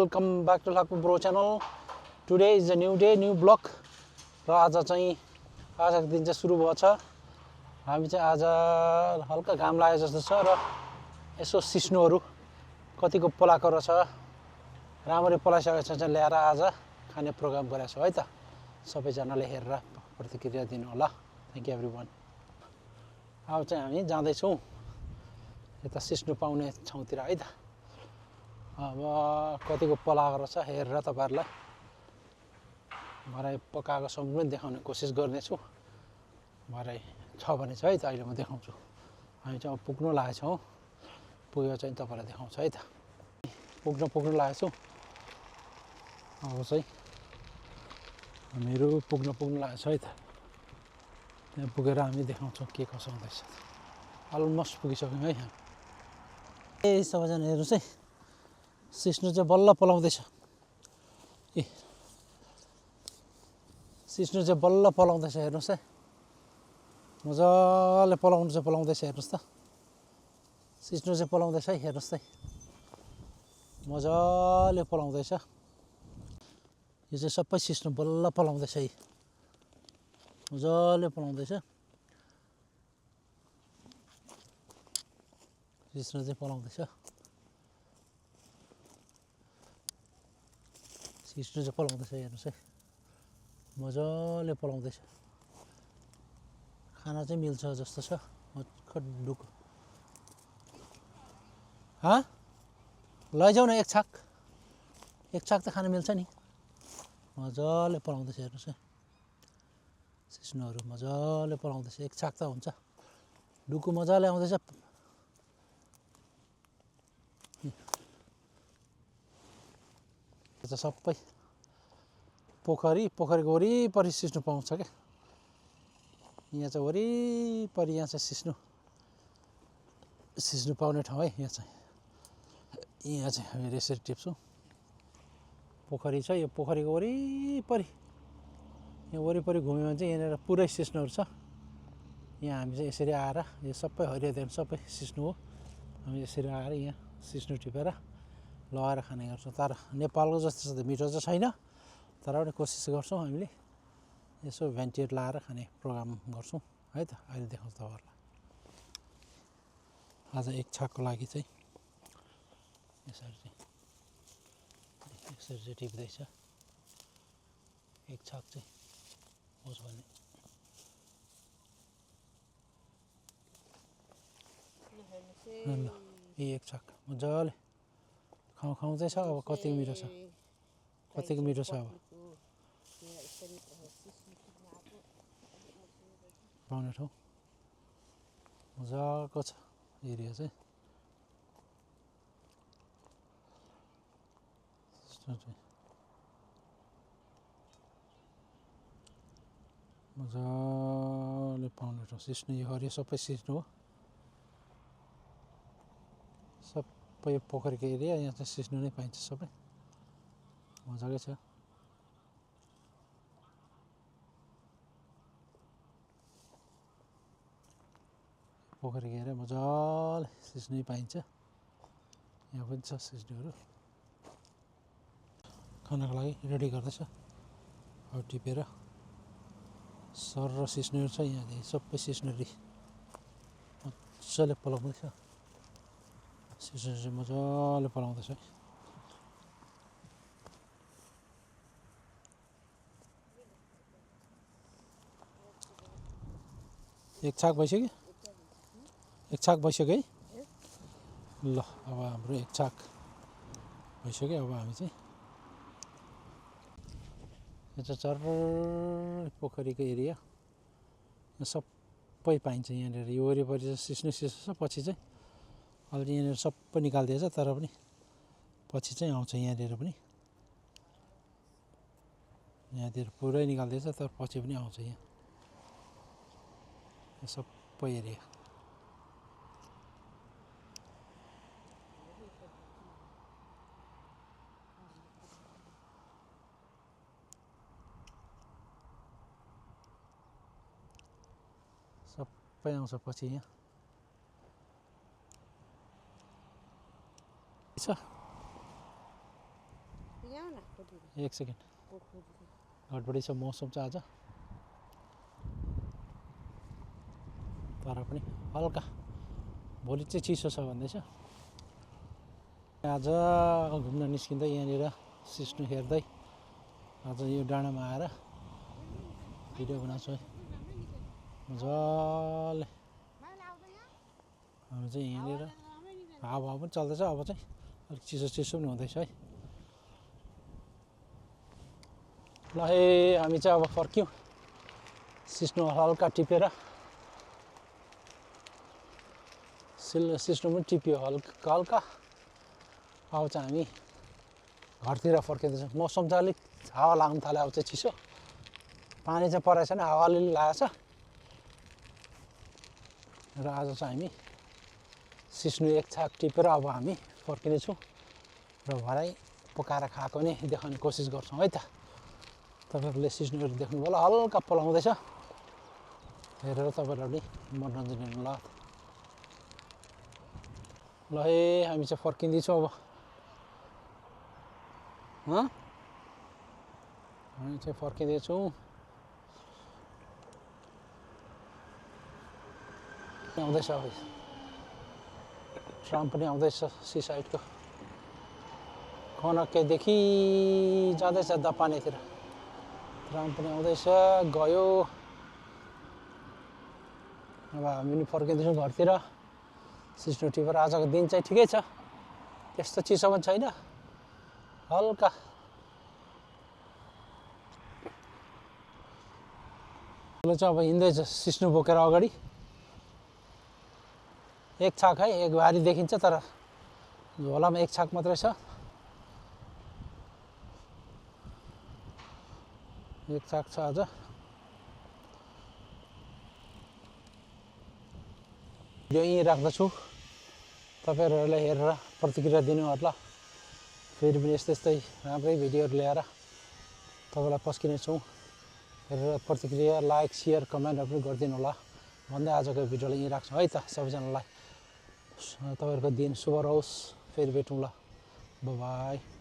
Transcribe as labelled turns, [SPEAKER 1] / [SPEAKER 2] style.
[SPEAKER 1] welcome back to Lakpu Bro channel. Today is a new day, new vlog. र आज चाहिँ आजको दिन चाहिँ सुरु भएको छ। हामी चाहिँ आज हल्का घाम लागेको जस्तो छ र यसो सिस्नोहरु कतिको पलाएको रहेछ। राम्ररी पलाइसकेपछि चाहिँ ल्याएर आज खाने प्रोग्राम गरेको छु है त। सबैजनाले हेरेर प्रतिक्रिया दिनु होला। Thank you everyone. अब चाहिँ हामी जाँदै छौं यता सिस्नो पाउने ठाउँतिर है त। अब कतिको पलाएको रहेछ हेरेर तपाईहरुलाई भरै पकाएको सम्पूर्ण देखाउने कोसिस गर्नेछु। भरै छ भने चाहिँ है त अहिले म देखाउँछु। हामी चाहिँ पुग्न लागेको छौं। पुग्यो चाहिँ तपाईहरुलाई देखाउँछु है त। पुग्न लागेको छु। अब चाहिँ हामीहरु पुग्न लागेको छ है त। त्यहाँ पुगेर हामी देखाउँछौं के कसो हुँदैछ। अलमोस्ट पुगिसक्यौं है यहाँ। ए सबैजना हेर्नुस् है। सिस्नो चाहिँ बल्ल पलाउँदैछ। ए सिस्नो चाहिँ बल्ल पलाउँदैछ हेर्नुस् है। मजाले पलाउँदैछ हेर्नुस् त। सिस्नो चाहिँ पलाउँदैछ है हेर्नुस् है। मजाले पलाउँदैछ। यो चाहिँ सबै सिस्नो बल्ल पलाउँदैछ है। मजाले पलाउँदैछ। सिस्नो चाहिँ पलाउँदैछ। सिस्नो चाहिँ पलाउँदैछ हेर्नुस् है। मजाले पलाउँदैछ। खाना चाहिँ मिल्छ जस्तो छ। खड्डुक हाँ लैजाऊ न एक छाक त खान मिल्छ नि। मजाले पलाउँदैछ हेर्नुस् है। सिस्नोहरु मजाले पलाउँदैछ। एक छाक त हुन्छ। डुकु मजाले आउँदैछ। यो सबै पोखरीको वरिपरि सिस्नो पाउँछ के। यहाँ चाहिँ वरिपरि यहाँ चाहिँ सिस्नो पाउने ठाउँ है यहाँ चाहिँ। हामी यसरी टिप्छौं। पोखरी छ। यो पोखरीको वरिपरि यहाँ वरिपरि घुम्यो भने चाहिँ यहाँनेर पुरै सिस्नोहरु छ। यहाँ हामी चाहिँ यसरी आएर यो सबै हरियो देख्नु सबै सिस्नो हो। हामी यसरी आएर यहाँ सिस्नो टिपेर लगाएर खाने गर्छौं। तर नेपालको जस्तो मिठो चाहिँ छैन। तर पनि कोसिस गर्छौं हामीले। यसो भेन्टिएर लाएर खाने प्रोग्राम गर्छौं है त। अहिले देखाउँछु तपाईहरुलाई। आज एक छाकको लागि चाहिँ यसरी चाहिँ टिप्दैछ। एक छाक चाहिँ होस् भने ल एक छाक मजाले खाउँदै छ। अब कति मिठो छ। कतिको मिठो छ। अब पाउने ठाउँ मजाको छ एरिया चाहिँ। मजाले पाउने ठाउँ सिस्नो यो हरियो सबै सिस्नो हो। सबै पोखरीको एरिया यहाँ चाहिँ सिस्नो नै पाइन्छ सबै। मजाकै छ। पोखरीको एरिया मजाले सिस्नो नै पाइन्छ। यहाँ पनि छ सिस्नोहरु। खानाको लागि रेडी गर्दैछ। अब टिपेर सर र सिस्नोहरु छ यहाँ सबै सिस्नोहरु मजाले पलाउँदैछ। सिस्नो चाहिँ मजाले पलाउँदैछ। एक छाक भइसक्यो। एक छाक भइसक्यो है। ल अब हाम्रो एक छाक भइसक्यो। अब हामी चाहिँ यो चाहिँ चर्र पोखरीको एरिया सबै पाइन्छ यहाँनेर। यो वरिपरि चाहिँ सिस्नो छ। पछि चाहिँ अलि यहाँनेर सबै निकाल्दिएछ। तर पनि पछि चाहिँ आउँछ यहाँनेर पनि। यहाँतिर पुरै निकाल्दिएछ तर पछि पनि आउँछ यहाँ। यो सबै एरिया सबै आउँछ पछि यहाँ। छ एक सेकेन्ड गडबडी छ मौसम चाहिँ आज तर पनि हल्का भोलि चाहिँ चिसो छ भन्दैछ आज घुम्न निस्किँदै यहाँनिर सिस्नु हेर्दै आज यो डाँडामा आएर भिडियो बनाउँछु है मजाले हाम्रो चाहिँ यहाँनिर हावा पनि चल्दैछ अब चाहिँ अलिक चिसो चिसो पनि हुँदैछ है ल है हामी चाहिँ अब फर्क्यौँ सिस्नु हल्का टिपेर सिस्नु पनि टिप्यो हल्का हल्का अब चाहिँ हामी घरतिर फर्किँदैछौँ मौसम चाहिँ अलिक हावा लाग्नु थाल्यो अब चाहिँ चिसो पानी चाहिँ परेको छैन हावा अलिअलि लागेको छ र आज चाहिँ हामी सिस्नु एक छाक टिपेर अब हामी फर्किनेछौँ र भरै पकाएर खाएको नि देखाउने कोसिस गर्छौँ है त तपाईँहरूले सिस्नुहरू देख्नुभयो होला हल्का पलाउँदैछ हेरेर तपाईँहरूले मनोरञ्जन हेर्नु ल ल है हामी चाहिँ फर्किँदैछौँ अब हामी चाहिँ फर्किँदैछौँ आउँदैछ अब ट्राम पनि आउँदैछ सी साइडको कनक्केदेखि जाँदैछ दपानेतिर ट्राम पनि आउँदैछ गयो अब हामी पनि फर्किँदैछौँ घरतिर सिस्नु टिपेर आजको दिन चाहिँ ठिकै छ त्यस्तो चिसो पनि छैन हल्का चाहिँ अब हिँड्दैछ सिस्नु बोकेर अगाडि एक छाक है एक भारी देखिन्छ तर झोलामा एक छाक मात्रै छ एक छाक छ आज भिडियो यहीँ राख्दछु तपाईँहरूलाई हेरेर प्रतिक्रिया दिनु होला फेरि पनि यस्तै यस्तै राम्रै भिडियोहरू ल्याएर तपाईँलाई पस्किनेछौँ हेरेर प्रतिक्रिया लाइक सेयर कमेन्टहरू पनि गरिदिनु होला भन्दै आजको भिडियोलाई यहीँ राख्छौँ है त सबैजनालाई तपाईँहरूको दिन शुभ रहोस् फेरि भेटौँ ल बाई